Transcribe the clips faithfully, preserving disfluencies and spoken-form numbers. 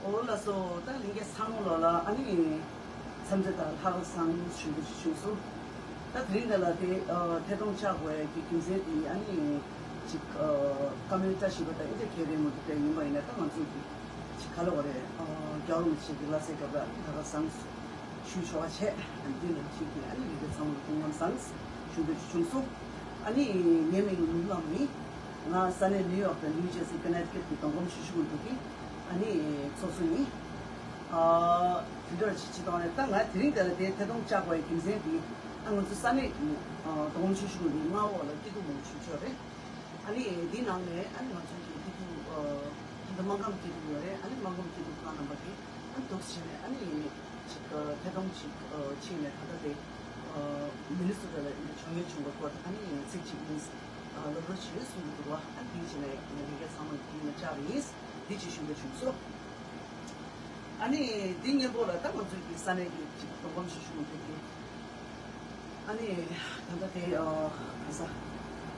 འོ་ལགས་སོ། ད་ལྷན་རྒྱས་ཚང་མ་ལོ་ལ་ཨ་ནི་འཚམས་འདྲི་དང་ལྷག་བསམ་ཞུ་རྒྱུ་ཞུ་སོང་། ད་དེ་རིང་འདི་ལ་དེ་ཨ་ཐད་གཏོང་བཅར་དགོས་ཡ་གི་རྒྱུ་མཚན་དེ་ཨ་ནི་ཅིག་ཨ་བཀའ་མོལ་བཀྲ་ཤིས་པ་དང་ཨིན་དྲ་ཁེ་རེ་མོ་དེ་འདྲ་ཡིན་པ་ཡིན་ན། ད་ང་ཚོ་གི་ཅིག་ག་ལ་བ་རེད། ཨ་རྒྱལ་བ་རིན་པོ་ཆེ་གི་བླ་སྲས་སྐབས་ལ་ལྷག་བསམ་ཞུ་ཆོག་པ་བྱས། འདི་ནང་བཞིན་གྱི་ཨ་ནི་ལས་ཀ་ཚང་མ་ལ་སྐུ་ཁམས་བཟང་ཞུ་འདོད་བྱུང་སོང་། ཨ་ནི་ངའི་མིང་ནུབ་ལ་མི། ང་ས་གནས་ནིའུ་ཡོག་དང་ནིའུ་ཇར་སི་ཀ་ནེ་ཊི་ཀེཊ་གི་མདོ་ཁམས་ཆུ་ཤུར་ཁུལ་དུ་གི་ཨ་ནི་ཚོགས་གཙོ་ཡིན། ཨ་དེ་འདྲ་ཅིག་ཅིག་དང་ནས། ད་ང་དེ་རིང་འདི་ལ་དེ་ཐད་གཏོང་བཅར་དགོས་ཡ་རྒྱུ་མཚན་དེ་ཨ་ང་ཚོ་ས་གནས་ཀྱི་ཨ་མདོ་ཁམས་ཆུ་ཤུར་ཁུལ་གྱི་མངའ་འོག་ལ་སྐྱིད་སྡུག་མང་པོ་བྱུང་ཆོག་རེད། ཨ་ནི་འདི་ནང་ནས་ཨ་ནི་ང་ཚོ་གི་སྐྱིད་སྡུག་ཨ་ད་ལྟ་སྨར་ཁམས་སྐྱིད་སྡུག་ཡོད་རེད། ཨ་ནི་སྨར་ཁམས་སྐྱིད་སྡུག་ཁང་རྣམ་པ་གི་ཨ་འདུག་བྱས་ནས་ཨ་ནི་ཅིག་ཨ་ཐད་གཏོང་ཅིག་ཨ་ཕྱིན་ནས་ད་ལྟ་དེ་ཨ་མི་ནི་སོ་ཊ་ལ་ཡིན་ན་བྱུང་ཡོད་བྱུང་བ་སྐོར་ཨ་ནི་ཚིག་གཅིག་གཉིས་ཨ་ལབ་རོགས་བྱེད་གསུང་གི་འདུག་བ། ཨ་འདི་བྱས་ནས་ངས་ལས་ཀ་ཚང་མ་འདི་ལ་བཅར་བ་ཡིན། འདི་ཅིག་ཞུ་འདོད་བྱུང་སོང་། ཨ་ནི་འདི་སྔོན་པོ་ལ་ད་ང་ཚོའི་གི་ས་གནས་ཀྱི་ཅིག་མདོ་ཁམས་ཆུ་ཤུར་ཁུལ་གྱི་ཨ་ནི་ད་ལྟ་དེ་ཨ་ག་ས་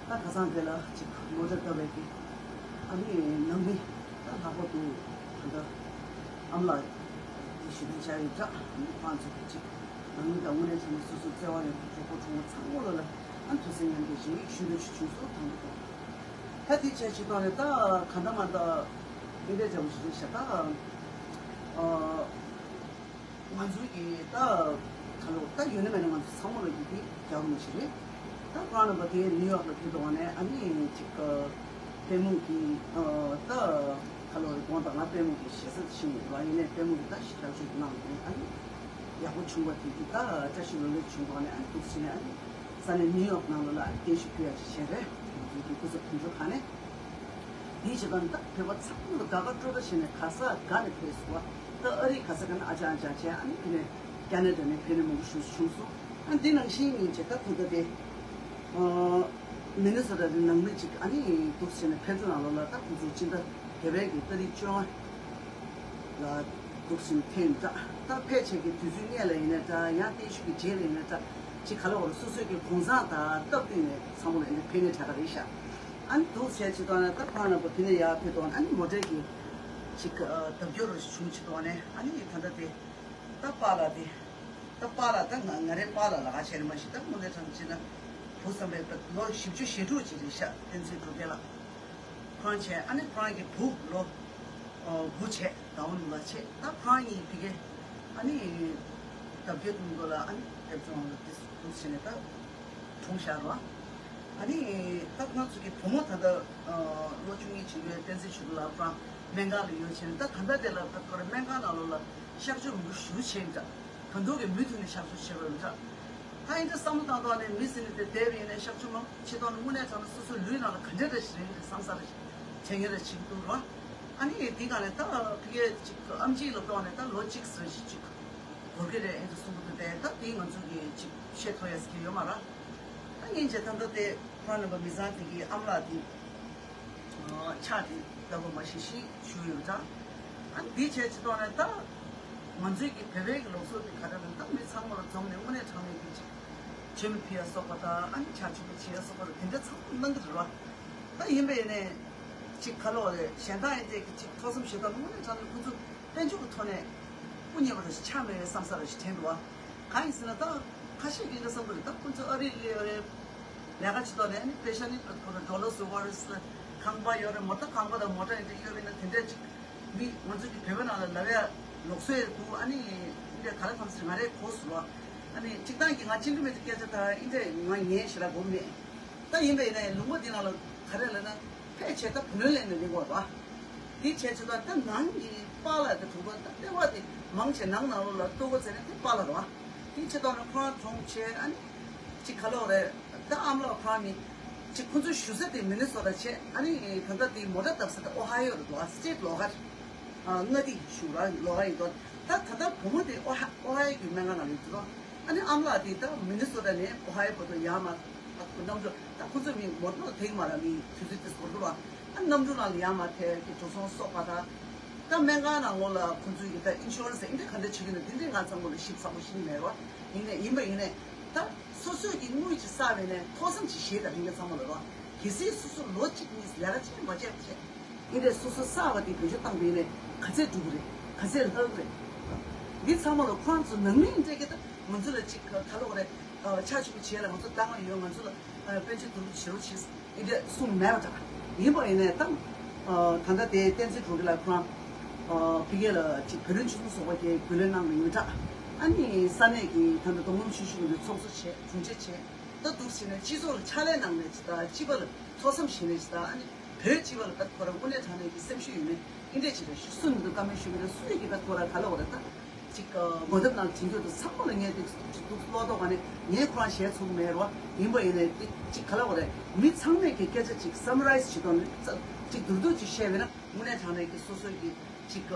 ད་ཁ་སང་དེ་ལ་ཅིག་མོ་ཊ་བཏབ་པའི་གི་ཨ་ནི་ནང་མི་ད་ལྷག་པར་དུ་ད་ལྟ་ཨ་མ་ལགས་ཀྱི་ཞུ་དོན་བྱ་ཡི་དྲག་ཨ་ནི་ཁོང་ཚོ་གི་ཅིག་ནང་མི་དང་དངོས་གནས་དྲང་གནས་སོ་སོའི་བརྩེ་བ་ཡོད་པའི་གྲོགས་པོ་གྲོགས་མོ་ཚང་མ་ལོ་ལ་ཨ་ཐུགས་སེམས་མཉམ་སྐྱེད་ཞིག་ཞུ་འདོད་ཞུ་བྱུང་སོང་། དང་པོ་དང་། ད་དེ་བྱས་ཅིག་ཐོག་ནས་ད་ག་འདྲ་མ་འདྲ་འདི་འདྲ་བྱ་བ་ཞིག་རེད་ཤག་ད། ཨ་ང་ཚོའི་གི་ད་ག་ལོ་ད་ཡོད་ན་མེད་ན་ང་ཚོ་ཚང་མ་ལ་ཡི་གེ་རྒྱག་མི་ཞིག་རེད། ད་ཁོང་རྣམ་པ་དེ་ནིའུ་ཡོག་ལ་ཕེབས་དོགས་ནས་ཨ་ནི་ཅིག་ཨ་དཔལ་མོ་གི་ཨ་ད་ག་ལོ་རེ་དགོངས་དག་ང་དཔལ་མོ་གི་ཞེ་ས་ཤིང་རེད་བ། ཡིན་ནས་དཔལ་མོ་གི་ད་ཞིག་རྒྱག་ཆོག་གི་གནང་དེ་ཨ་ནི་ཡག་པོ་བྱུང་བ་དེ་གི་ད་བཀྲ་ཤིས་ལོ་ལེགས་བྱུང་དོགས་ནས་ཨ་ནི་འདུག་ཟེར་ནས་ཨ་ནི་ས་གནས་ནིའུ་ཡོག་ནང་ལོ་ལ་ཨ་ནི་རྟེན་གཞི་ཕུལ་ཡག་ཞིག་བྱས་རེད། ང་ཚོའི་གི་སྐུ་ཚབ་དོན་གཅོད་ཁང་ནས། དེའི་རྗེས་ལ་ད་བོད་པ་ཚང་མ་ལ་དགའ་དགའ་སྤྲོ་སྤྲོ་བྱས་ནས་ག་ས་ག་ནས་ཕེབས་སོང་བ། ད་ཨ་རི་ག་ས་ག་ན་ཨ་ཅག་ཨ་ཅག་བྱས། ཨ་ནི་དེ་ནས་ཁ་ན་ཌ་ནས་ཕེབས་ནས་མང་པོ་ཞིག་བྱུང་སོང་། ཨ་འདི་ནང་བཞིན་ཡིན་བྱས་ད་ད་ལྟ་དེ་ཨ་མི་ནི་སོ་ཊ་དེ་ནང་མི་གཅིག་ཨ་ནི་འདུག་བྱས་ནས་ཕེབས་འགྲོ་ནང་ལོགས་ལ་ད་ཁོང་ཚོ་སྤྱི་ཟླ་འདས་པའི་གི་ཏ་རིག་བཅོ་ལྔ་ལ་འདུག་བྱས་ནས་ཕེབས་ཡིན་འདྲ། ད་ཕེབས་བྱས་ཀྱི་དུས་ཚོད་སྔས་ལ་ཡིན་ན་འདྲ། ཡང་བརྟན་བཞུགས་ཀྱི་རྗེས་ལ་ཡིན་ན་འདྲ། ཅིག་ག་ལ་བར་སོ་སོའི་གི་གུང་སེང་དང་སྟབས་བསྟུན་ནས་ཚང་མ་ལ་ཡིན་ན་ཕེབས་ནས་དྲག་ག་རེད་ཤག་ཨ་ནི་འདུག་བྱས་ཅིག་ཐོག་ནས་ད་ཁོང་རྣམ་པ་ཕེབས་ནས་ཡར་ཕེབས་ཐོག་ཨ་ནི་མོ་ཊའི་གི་ཅིག་ཨ་བརྡབ་སྐྱོར་རུ་བྱུང་ཅིག་ཐོག་ནས་ཨ་ནི་ད་ལྟ་དེ་ད་པཱ་ལགས་དེ་ད་པཱ་ལགས་ད་ང་ང་རའི་པཱ་ལགས་ལ་ག་བྱས་རེད་མ་གཞི། ད་དངོས་གནས་དྲང་གནས་ན་བུ་བསམ་པའི་ལོ་བཞི་བཅུ་ཞེ་དྲུག་ཅིག་རེད་ཤག་བསྟན་འཛིན་འབྲུག་རྒྱལ་ལགས། ཁོ་རང་བྱས་ཨ་ནི་ཁོ་རང་གི་བུ་ལོ་ཨ་དགུ་བྱས་ཟླ་བ་ནུབ་ལ་བྱས། ད་ཁོ་རང་གཉིས་ཕ་གི་ཨ་ནི་བརྡབ་སྐྱོར་གཏོང་དགོས་ལ་ཨ་ནི་ཕེབས་ཚོང་ལ་དེ་འདུག་བྱས་ནས་ད་གྲོངས་ཤག་རོ། ཨ་ནི་ད་ཁོ་རང་ཚོ་གི་བུ་མོ་ད་ལྟ་ཨ་ལོ་བཅུ་གཉིས་བྱེད་ཡོད་བསྟན་འཛིན་ཆོས་སྐྱིད་ལགས་ཁོ་རང་སྨན་ཁང་ལ་ཡོད་བྱས་ནས། ད་ད་ལྟ་དེ་ལ་ད་ཁོ་རང་སྨན་ཁང་ནང་ལོགས་ལ་གཤག་བཅོས་མང་པོ་ཞེ་པོ་བྱས་ཡིན་འདྲ། ད་དུང་གི་མུ་མཐུད་ནས་གཤག་བཅོས་བྱེད་དགོས་ཡིན་འདྲ། ད་ཡིན་འདྲ་བསམ་བློ་བཏང་ཐོག་ནས་མི་ཟེར་ནས་དེ་བསྡད་པ་ཡིན་ན་གཤག་བཅོས་མང་པོ་བྱེད་ཐོག་ནས་དངོས་གནས་དྲང་གནས་སོ་སོའི་ལུས་ནང་ལ་ག་འདྲ་འདྲ་ཞིག་རེད་བསམ་ས་རེ་བྱེད་ངེས་རེ་བྱེད་ཀྱི་འདུག་རོ། ཨ་ནི་དེ་ག་ནས་ད་ཕ་གིའི་ཅིག་ཨམ་ཆི་ལ་ཐོག་ནས་ད་ལོ་གཅིག་ཙམ་ཞིག་ཅིག་འགོར་གི་རེད་ཨེ་འདྲ་གསུང་གི་འདུག་དེ་ད་དེ་ང་ཚོ་གི་ཅིག་ཤེས་ཐུབ་ཡ་ཟེར་གྱི་ཡོད་མ་རེད། ད་ཡིན་བྱས་ད་ལྟ་དེ་ཁོ་རང་རྣམ་པ་མི་ཚང་དེ་གི་ཨམ་ལགས་དེ། ཕྱག་དེ་ལྟ་བུ་མ་ཤི་ཤི་ཞུ་ཡོད་འདྲ། ཨ་འདི་བྱས་ཅི་ཐོག་ནས་ད་ང་ཚོའི་གི་བོད་པའི་གི་ལུགས་སྲོལ་དེ་ག་རེ་རེད། ད་མི་ཚང་མ་ལ་འཛོམས་ནས་དངོས་གནས་དྲང་གནས་ཀྱི་ཅིག་མཆོད་མེ་ཕུལ་ཡ་སོགས་པ་དང་ཨ་ནི་ཕྱག་མཆོད་པ་བྱེད་ཡ་སོགས་པ་ལ་དེ་འདྲ་ཚང་མ་གནང་གི་རེད་བ། ད་ཡིན་པས་ནས་ཅིག་ག་ལོ་རེད། གཞན་དག་ཡིན་ཏེ་གི་ཅིག་ཐོས་བསམ་བྱེད་སྟངས་དངོས་གནས་དྲང་གནས་ཁོང་ཚོ་དཔལ་འབྱོར་གྱི་ཐོག་ནས་སྐུ་ཉེ་བ་རེ་ཆགས་མེད་པའི་བསམ་ས་རེ་ཞིག་དྲན་འདུག་བ། གང་ཡིན་ཟེར་ན་ད་ཁ་ཤས་ཀྱིས་འདི་འདྲ་བསམ་གི་རེད། ད་ཁོང་ཚོ་ཨ་རི་སླེབས་ཡོད་རེད། ལས་ཀ་བྱེད་དོགས་ནས་ཨ་ནི་པེ་ཤ་ནི་ཁོ་ར་ཌོ་ལར་སུ་ཝར་སི་ལ་ཁང་པ་ཡོད་རེད། མོ་ཊ་ཁང་པ་དང་མོ་ཊ་ཡིན་དུས་ཡོད་པས་ན་དེ་འདྲས་ཅིག་མི་ང་ཚོ་གི་བོད་པའི་ནང་ལ་ལབ་ཡ་ལུགས་སྲོལ་འདུག་ཨ་ནི་འདི་འདྲས་ག་ལ་ཐམས་ཅད་ང་རའི་གོ་སོང་བ། ཨ་ནི་སྤྱིར་བཏང་གི་ང་ཅི་འདྲ་མེད་དུ་སྐད་ཆ་ད་འདི་འདྲས་ང་ངས་ཞེ་དྲག་གོ་མེད། ད་ཡིན་པས་ན་ལུང་པ་འདི་ནང་ལ་ག་རེ་ལབ་ན་ཕལ་ཆེར་ད་བུ་ལོན་ལེན་ནས་ལེན་དགོས་རེད་བ། དེ་བྱས་ཚོད་ད་ནང་གི་པཱ་ལགས་དེ་གྲོངས་པ་ད་ལྟེ་བ་དེ་མང་ཆེ་ནང་ནང་ལོགས་ལ་ལྟོ་གོས་ཟེར་ནས་དེ་པཱ་ལགས་རེད་བ། དེ་བྱས་ད་ནི་ཁོ་རང་གྲོངས་བྱས་ཨ་ནི་ཅིག་ག་ལོག་རེད། ད་ཨ་མ་ལགས་ཁོ་རང་ནི་ཅིག་ཁོ་ཚོ་བཞུགས་ས་དེ་མི་ནི་སོ་ཊ་བྱས། ཨ་ནི་ད་ལྟ་དེ་མོ་ཊ་བརྡབ་ས་དེ་ཨོ་ཧའི་ཡོ་རེད་འདུག་ཨ། སི་ཊེ་ཊི་ལོ་ཀལ་ཨ་མངའ་སྡེ་ཞུ་ར་ལོ་ཀལ་ཡིན་འདུག་ད་ད་ལྟ་བུ་མོ་དེ་ཨོ་ཧ་ཨོ་ཧའི་ཡོ་གི་སྨན་ཁང་ནང་ལ་ཡོད་འདུག་ཨ་ནི་ཨ་མ་ལགས་དེ་ད་མི་ནི་སོ་ཊ་ནས་ཨོ་ཧའི་ཡོ་བར་དུ་ཡར་མར་ད་གནམ་གྲུ་ད་ཁོ་ཚོ་མི་མོ་ཊ་དེ་མ་ར་མི་དུས་ཚོད་དེ་བཟོ་འདུག་ཨ། ཨ་གནམ་གྲུ་ནང་ལ་ཡར་མར་ཐལ་གྱི་འགྲོ་སོང་གསོག་པ་དང་། ད་སྨན་ཁང་ནང་ལོགས་ལ་ཁོ་ཚོའི་གི་ད་ཨིན་ཤུ་རན་སི་ཨིན་དེ་ག་འདྲ་བྱེད་ཀྱི་འདུག་འདི་འདྲའི་ང་ཚང་མ་ལ་ཞིབ་ཚགས་པོ་ཤེས་ཀྱི་མེད་རོ། ཡིན་ནའི་ཡིན་པ་ཡིན་ནའི་ད་སོ་སོས་ཀྱི་དངུལ་ཅིག་བསགས་པ་ཡིན་ནའི་ཐོས་བསམ་ཅིག་བྱེད་དང་། ལྷན་རྒྱས་ཚང་མ་ལ་རོ། གལ་སྲིད་སོ་སོ་ལོ་གཅིག་གཉིས་ལས་ཀ་ཅིག་མ་བྱས་པ་བྱས། ཨིན་དེ་སོ་སོ་བསགས་པ་དེ་བེད་སྤྱོད་བཏང་པ་ཡིན་ནའི་ག་ཚད་འགྲོ་གི་རེད། ག་ཚད་ལྷག་རེད། འདི་ཚང་མ་ལ་ཁོ་རང་ཚོ་ནང་མི་འདྲ་གི་ད་ང་ཚོ་ལ་ཅིག་ག་ལོག་རེད། ཆ་ཆུ་བྱས་ལ་ང་ཚོ་བཏང་བ་ཡོད། ང་ཚོ་ལ་དཔལ་འབྱོར་བསྡུ་རུབ་བྱེད་རོགས་བྱེད། འདི་འདྲ་གསུངས་མེད་པ་འདྲ། ཡིན་པ་ཡིན་ནའི་ད་ད་ལྟ་དེ་བསྟན་འཛིན་གྲོང་ཁྱེར་ལ་ཁོ་རང་ཕ་གི་ལ་ཅིག་བོད་རིགས་སྤྱི་མཐུན་ཚོགས་པ་གིས་རྒོལ་ལན་གནང་བ་ཡིན་འདྲ། ཨ་ནི་ས་གནས་ཀྱི་ད་ལྟ་མདོ་ཁམས་ཆུ་ཤུར་གྱི་ཚོགས་གཙོ་བྱས། དྲུང་ཆེ་བྱས། ད་འདུག་བྱས་ནས་སྤྱི་ཚོགས་ལ་ཕྱག་ལས་གནང་ནས་ཅིག་ད་སྤྱི་པ་ལ་ཐུགས་བསམ་བཞེས་ནས་ཅིག་ད་ཨ་ནི་བོད་སྤྱི་པ་ལ་ད་ཁོ་རང་དངོས་གནས་དྲང་གནས་ཀྱི་སེམས་ཤུགས་ཡོད་ནས་འདི་འདྲས་ཅིག་རེད་ཤག། སུ་མི་འདུག་བཀའ་མོལ་ཞུ་གི་རེད། སུ་ཡིས་ཀྱི་ད་ཁོ་རང་ག་ལ་བ་རེད་ད། ཅིག་ངོ་དེབ་ནང་བྲིས་འདོད་དུ་ཚང་མ་ལ་ངས་ཏིག་ཅིག་ཏུ་ཀློག་ཐོག་ནས་ངས་ཁོ་རང་ཞལ་ཚུགས་མེད་རོ། ཡིན་པ་ཡིན་ནས་ཏིག་ཅིག་ག་ལ་བ་རེད། མི་ཚང་མས་ཀྱི་སྐད་ཆ་ཅིག་སམ་རའི་སི་བྱེད་དོན་ནི་ཅིག་མདོར་བསྡུས་ཅིག་བཤད་པས་ན་དངོས་གནས་དྲང་གནས་ཀྱི་སོ་སོའི་གི་ཅིག་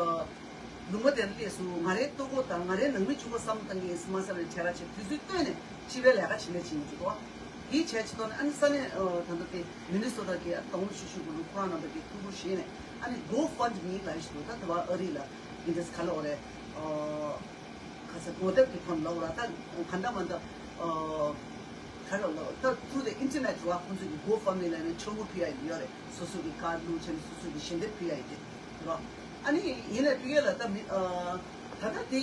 ལུང་པ་དེར་སླེབས་སུ་ང་རའི་ལྟོ་གོས་དང་ང་རའི་ནང་མི་གཅིག་པོ་བསམ་བཏང་གི་ཡིན་སི་མ་ས་རེ་བྱས་ར་བྱས་དུས་ཚོད་བཏོན་ནས་སྤྱི་པའི་ལས་ཀ་བྱེད་ལས་བྱེད་ཡིན་གྱི་འདུག་དེའི་བྱས་ཅིག་ཐོག་ནས་ཨ་ནི་ས་གནས་ད་ལྟ་དེ་མི་ནི་སོ་ཊ་གི་ཨ་དང་པོ་ཆུ་ཤུར་གུ་ལུ་ཁོ་རང་རྣམ་པ་གི་ཐུགས་ཁུར་བཞེས་ནས་ཨ་ནི་གོ་ཕན་མི་ལ་ཞིག་འདུག་ད་དེ་བ་ཨ་རི་ལ་ཡིན་དེ་ག་ལ་བ་རེད། ཁ་ས་གོ་དེབ་ཀྱི་ཁོམ་ལོག་ར་ད་ག་འདྲ་མ་འདྲ་ག་ར་ལོ་ད་through the internet ར་ཁོང་ཚོ་གི་GoFundMe ལ་ནས་ཆོ་མུ་ཕི་ཡ་ཡི་ཡོད་རེད། སོ་སོ་གི་ཀར་བླུགས་བྱས་ནས་སོ་སོ་གི་ཞལ་འདེབས་ཕི་ཡ་ཡི་དེ་ར། ཨ་ནི་ཡིན་ནའི་ཕི་གེ་ལ་ད་མི་ད་ལྟ་དེ་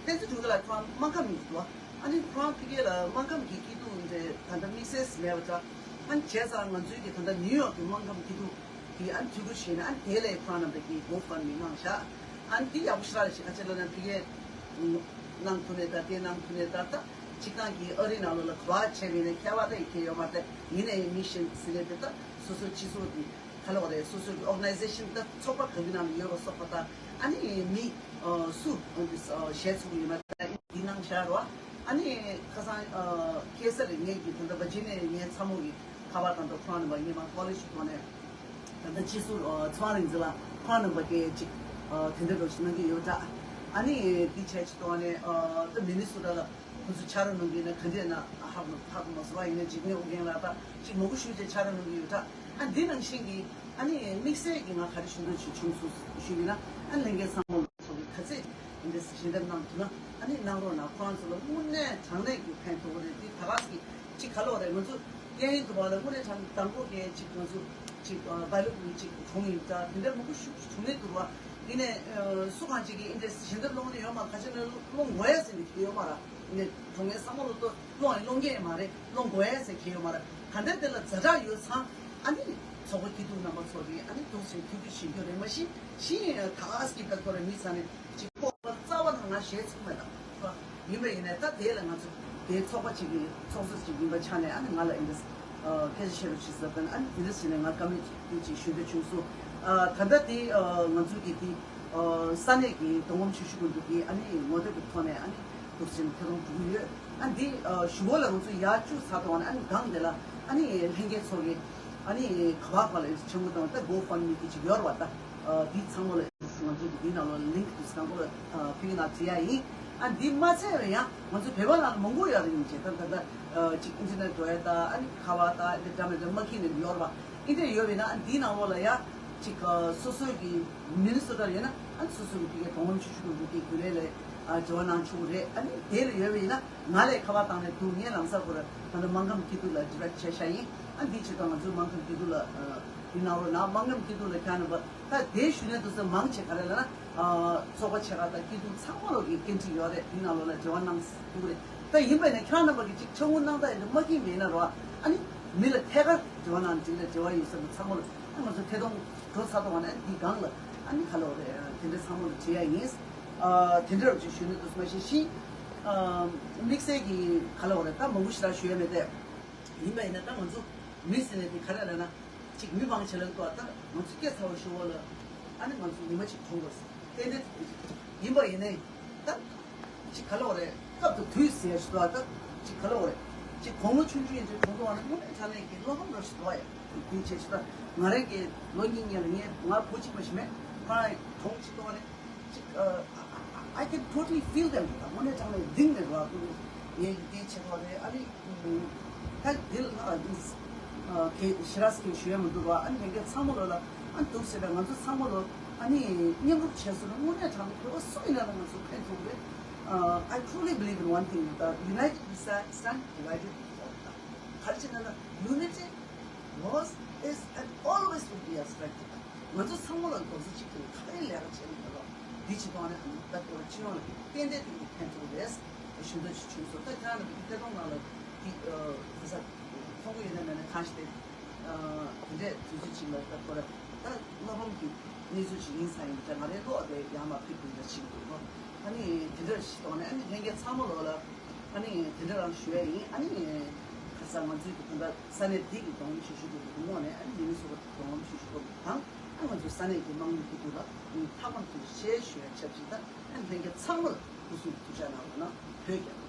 བསྟན་འཛིན་དྲུང་ཆེ་ལ་ཁོ་རང་སྨར་ཁམས་ཡིན་འདུག་ཨ་ནི་ཁོ་རང་ཕི་གེ་ལ་སྨར་ཁམས་ཀྱི་སྐྱིད་སྡུག་ཡིན་རེད། ད་ལྟ་དམིགས་བསལ་མེད་པ་འདྲ། ཨ་ནི་བྱས་ཙང་ང་ཚོའི་གི་ད་ལྟ་ནིའུ་ཡོག་གི་སྨར་ཁམས་སྐྱིད་སྡུག་དེ་ཨ་ནི་ཐུགས་ཁུར་བཞེས་ནས་ཨ་ནི་དེ་ལས་ཁོ་རང་རྣམ་པས་ཀྱི་GoFundMe གནང་བཞག་ཨ་ནི་དེ་ཡག་པོ་ཞེ་དྲག་རེད་ཤག། ཁ་ཆེ་ལ་ནི་ཕི་གེ་གནང་ཐུབ་ནས་ད་དེ་གནང་ཐུབ་ནས་ད་ལྟ་སྤྱིར་བཏང་གི་ཨ་རི་ནང་ལོགས་ལ་ག་བ་བྱས་པ་ཡིན་ན་ཁྱད་པར་ད་ཡི་གེ་ཡོད་མ་རེད། ཡིན་ནའི་མི་གཞན་ཟེར་ནས་དེ་ད་སོ་སོ་སྤྱི་ཚོགས་དེ་ག་ལ་བ་རེད། སོ་སོའི་ཨོར་ག་ནའི་ཟེ་ཤན་ད་ཚོགས་པ་ག་གི་ནང་ལ་ཡོད་པ་སོགས་པ་ད་ཨ་ནི་མི་སུ་ཞལ་ཚུགས་ཡོད་མ་ད་འདི་གནང་བཞག་རོགས། ཨ་ནི་ཁ་སང་ཁ་སང་ལ་ངས་ཀྱི་ད་ལྟ་བར་ཇི་ནི་ཡ་ངའི་ཚ་མོ་གི་ཁ་པར་དང་ད་ཁོང་རྣམ་པ་ངས་མ་ཀོ་ལེ་ཇི་ཐོག་ནས་ད་ལྟ་སྤྱི་ཟུར་ཚོང་རིག་འཛིན་ལ་ཁོང་རྣམ་པ་གིས་ཅིག་དེ་འདྲ་འགྲོ་ཞིག་གནང་གི་ཡོད་འདྲ། ཨ་ནི་འདི་བྱས་ཅིག་ཐོག་ནས་ད་མི་ནི་སོ་ཊ་ལ་ཁོ་ཚོ་ཕྱག་རོགས་གནང་གི་ཡིན་ན་ག་འདྲས་ན་ཧ་གོ་ཧ་གོ་མ་སོང་བ་ཡིན་ན་འཇིགས་མེད་ཨོ་རྒྱན་ལགས་ད་ཅིག་མང་པོ་ཞུས་བྱས་ཕྱག་རོགས་གནང་གི་ཡོད་འདྲ། ཨ་འདི་ནང་བཞིན་གྱི་ཨ་ནི་དམིགས་བསལ་གྱི་ང་ག་རེ་ཞུ་འདོད་ཅིག་བྱུང་སོང་ཞུས་ཡིན་ན་ཨ་ལྷན་རྒྱས་ཚང་མ་ལ་ཚོགས་ཀྱི་ག་ཚད་འདི་འདྲ་ཞལ་འདེབས་གནང་ཐུབ་ན་ཨ་ནི་གནང་རོགས་གནང་། ཁོ་རང་ཚོ་ལ་དངོས་གནས་དྲང་གནས་ཀྱི་ཕན་ཐོགས་རེད། འདི་ད་ག་ཟེ་གི་ཅིག་ག་ལོག་རེད། ང་ཚོ་སྐད་ཡིག་དུ་བ་ལ་དངོས་གནས་དྲང་དང་པོ་གས་ཅིག་ང་ཚོ་ཅིག་བའི་ལུགས་ནི་ཅིག་གྲོངས་ཡིན་ད་དེ་འདྲ་མང་པོ་ཞུ་བྱུང་ནས་འདུག་བ། ཡིན་ནས་སུ་གང་ཅིག་གིས་འདི་འདྲ་ཞལ་འདེབས་སློང་ནི་ཡོད་མ་རེད། ཁ་ཆེ་ན་སློང་དགོས་ཡ་ཟེར་ནི་དེ་ཡོད་མ་རེད། ཡིན་ནས་གྲོངས་མཁན་ཚང་མ་ལ་ལྟོས་སློང་ཡིན་སློང་གི་ཡོད་མ་རེད། སློང་དགོས་ཡ་ཟེར་གྱི་ཡོད་མ་རེད། ག་འདྲ་དེ་ལ་ཛ་དྲག་ཡོད་ཚང་ཨ་ནི་ཚོགས་པ་སྐྱིད་སྡུག་རྣམ་པ་ཚོ་གིས་ཨ་ནི་འདུག་ཟེར་ཐུགས་རྒྱུས་བཞེས་རྒྱུ་རེད། མ་གཞི་གཞི་ཡིན་ད་ག་ཟེ་གི་ད་ཁོ་རེ་མི་ཚ་ནས་ཅིག་ཁོ་པ་རྩ་བ་ནང་ང་ཞེ་ཚུགས་མེད་ད། ཡིན་པ་ཡིན་ནས་ད་དེ་ལ་ང་ཚོ་དེའི་ཚོགས་པ་ཅིག་གི་ཚོགས་གཙོ་ཅིག་ཡིན་པ་ཆ་ནས་ཨ་ནི་ང་ལ་ཨིན་དེ་སྐད་ཆ་བཤད་རོགས་བྱེད་ཟེར་བ་ཨ་ནི་དེ་འདྲ་བྱས་ནས་ང་བཀའ་མོལ་ཅིག་ཞུ་འདོད་བྱུང་སོང་། ད་ལྟ་དེ་ང་ཚོ་གི་དེ་ས་གནས་ཀྱི་མདོ་ཁམས་ཆུ་ཤུར་ཁུལ་དུ་དེ་ཨ་ནི་ངོ་དེབ་ཀྱི་ཐོག་ནས་ཨ་ནི་འདུག་ཟེར་ནས་ཐད་གཏོང་འགྲོ་གི་ཡོད། ཨ་ནི་དེ་གཞུག་གུ་ལ་ང་ཚོ་ཡར་བཅུག་ཚར་དུས་ཨ་ནི་སྒང་དེ་ལ་ཨ་ནི་ལྷན་རྒྱས་ཚོ་གི་ཨ་ནི་ག་བ་ག་ལ་ཆེན་མོ་དང་ད་GoFundMe དེ་ཅིག་ཡོད་རེད་བ། ད་འདི་ཚང་མ་ལ་ང་ཚོ་གི་འདི་ནང་ལ་ལིང་ཀི་དེ་སྒང་ག་ལ་ཕ་གི་ནང་བྲིས་ཡ་ཡིན། ཨ་འདི་མ་ཚད་པ་ཡང་ང་ཚོ་བོད་པ་ནང་ལ་མང་པོ་ཡོད་རེད། ཡིན་བྱས་ད་ད་ད་ཅིག་ཨིན་ཊར་ནེཊ་འགྲོ་ཡ་ད་ཨ་ནི་ཁ་པར་ད་འདི་འདྲ་མི་འདྲ་མ་འཁྱེར་ནས་ཡོད་རེད་བ། ཨིན་ཊར་ཡོད་པས་ན་ཨ་འདི་ནང་ལོགས་ལ་ཡ་ཅིག་སོ་སོའི་གི་མི་ནི་སོ་ཊ་ཡོད་ན་ཨ་སོ་སོ་གི་ཕ་གིའི་མདོ་ཁམས་ཆུ་ཤུར་ཁུལ་དུ་དེ་རྒྱུན་ལས་ལ་འབྲེལ་བ་གནང་ཆོག་གི་རེད། ཨ་ནི་དེ་ལ་ཡོད་པས་ན་ང་ལ་ཁ་པར་བཏང་ནས་འདུག་ངས་ལམ་སང་ཁོ་ར་ད་ལྟ་སྨར་ཁམས་སྐྱིད་སྡུག་ལ་ཌི་རེག་བྱས་ཤག་ཡིན། ཨ་འདི་བྱེད་དང་ང་ཚོའི་སྨར་ཁམས་སྐྱིད་སྡུག་ལ་འདི་གནང་རོགས་གནང་། སྨར་ཁམས་སྐྱིད་སྡུག་ལ་ཁྱེད་རྣམ་པ་ད་དེ་ཞུ་ནས་འདུག་ཟེར་མང་ཆེ་ག་རེ་ལབ་ན་ཚོགས་པ་ཆེ་ཁག་དང་སྐྱིད་སྡུག་ཚང་མ་ལོག་གི་འགན་འཁྲི་ཡོད་རེད། འདི་ནང་ལོགས་ལ་འབྲེལ་བ་གནང་ཐུབ་ཀྱི་རེད། ད་ཡིན་པས་ན་ཁྱེད་རྣམ་པ་གི་ཅིག་ཆ་ངུ་གནང་ད་ཡིན་དུ་མ་ཁྱིམ་མེད་ན་རོ། ཨ་ནི་མི་ལ་ཐད་ཀར་འབྲེལ་བ་གནང་འགྲིག་ལ་འབྲེལ་བ་ཡོད་ས་མི་ཚང་མ་ལ་ཨ་ང་ཚོ་ཐད་གཏོང་འགྲོ་ཚར་དུས་ཨ་ནི་འདི་སྒང་ལ་ཨ་ནི་ག་ལོག་རེད། དེ་འདྲ་ཚང་མ་ལ་བྲིས་ཡ་ཡིན། དེ་འདྲ་རུ་ཅིག་ཞུ་ནས་འདུག་མ་ཤེས་ཤིང་། དམིགས་བསལ་གྱི་ག་ལོག་རེད། ད་མང་པོ་ཞེ་དྲག་ཞུ་ཡ་མེད་དེ། ཡིན་པ་ཡིན་ན་ད་ང་ཚོ་མི་ཟེར་ནས་དེ་ག་རེ་ལབ་ན་ཅིག་མི་མང་ཆེ་ལ་ལྟོས་ད་ང་ཚོ་སྐྱེས་ཚར་བ་ཞུ་བ་ལ་ཨ་ནི་ང་ཚོ་ཉི་མ་ཅིག་གྲོངས་དགོས་ཏན་ཏན་ཡིན་པ་ཡིན་ནའི་ད་ཅིག་ག་ལོག་རེད། སྐབས་དང་དུས་ཟེར་ཞུ་ད་ད་ཅིག་ག་ལོག་རེད། ཅིག་དགུང་ལོ་ཆུང་ཆུང་ཡིན་དུས་གྲོངས་དགོས་བ་ནི་དངོས་གནས་དྲང་གནས་ཀྱི་བློ་ཕམ་རབ་ཞིག་འདུག་ཡ། དུས་ཆེ་ཞུ་ད་ང་རང་གི་ལོ་གཉིས་ཉེ་ལ་ངའི་ང་བུ་གཅིག་མ་ཞིག་མེད་ཁོ་རང་གྲོངས་ཅིག་གཏོང་བ་ནི། ཅིག I can totally feel them. དངོས་གནས་དྲང་གནས་གདིང་ནས་རོ་ཨ་ཁུ་ངས་འདི་བྱེད་དགོས་རེད། ཨ་ནི་ད་འདི་ལ་ཁེ་ཞི་ར་སི་ཁེ་ཞུ་ཡ་མི་འདུག་རོ། ཨ་ནི་ལྷན་རྒྱས་ཚང་མ་ལོ་ལ་ཨ་འདུག་ཟེར་བས་ང་ཚོ་ཚང་མ་ལོ་ཨ་ནི་མཉམ་རུབ་བྱས་སོང་ན་དངོས་གནས་དྲང་གནས་བོད་པ་སུ་ཡིན་ན་ལ་ང་ཚོ་ཕན་ཐོགས་རེད། I truly believe in one thing, the United we stand, divided we fall. ག་རེ་བྱས་ན་ལ་unity was, is and always will be a strength. ང་ཚོ་ཚང་མ་ལ་རྡོག་རྩ་གཅིག་སྒྲིལ་ག་རེ་ལས་ཀ་བྱས་ན་ལ། ཅིག་གཏོང་ནས་ད་སྐོར་སྤྱི་ཡོངས་ལ་ཏན་ཏན་དེ་གི་ཕན་ཐོགས་རེད་ཞུ་འདོད་ཅིག་བྱུང་སོང་། ད་ཁྱེད་རང་ལ་ཐད་གཏོང་ནང་ལ་དེ་ག་ས་མཐོང་གི་ཡོད་ན་མེད་ན་གང་ཞིག་དེ་དེ་འདྲས་དུས་ཚོད་ཅིག་ལ་ད་སྐོར་ད་བློ་ཕམ་གྱི་གནས་ཚུལ་ཅིག་ཡིན་ས་ཡིན་ད་ང་རའི་བློ་དེ་ཡང་མ་ཕེབས་པ་འདྲ་ཅིག་འདུག་ཨ་ནི་དེ་འདྲ་ཞིག་གཏོང་ནས་ཨ་ནི་ལྷན་རྒྱས་ཚང་མ་ལོ་ལ་ཨ་ནི་དེ་འདྲ་རང་ཞུ་ཡ་ཡིན། ཨ་ནི་ཁ་སང་ང་ཚོའི་གི་ད་ལྟ་ས་གནས་འདི་གི་གདོང་ལེན་ཞུ་ཞུ་དགོས་པའི་ངོས་ནས་ཨ་ནི་ལས་མི་ཚོ་གི་གདོང་ལེན་ཞུ་ཞུ་དགོས་པ་དང་ཨ་ང་ཚོའི་ས་གནས་ཀྱི་དམངས་ཡོངས་ཀྱི་ཐོག་ལ་ཐག་པ་ཐུག་ཆེ་ཞུ་ཡ་ཆབས་ཅིག་ད་ཨ་ནི་ལྷན་རྒྱས་ཚང་མ་ལ་སྐུ་གཟུགས་ཐུགས་ཅག་གནང་བ་ན་བོད་རྒྱལ།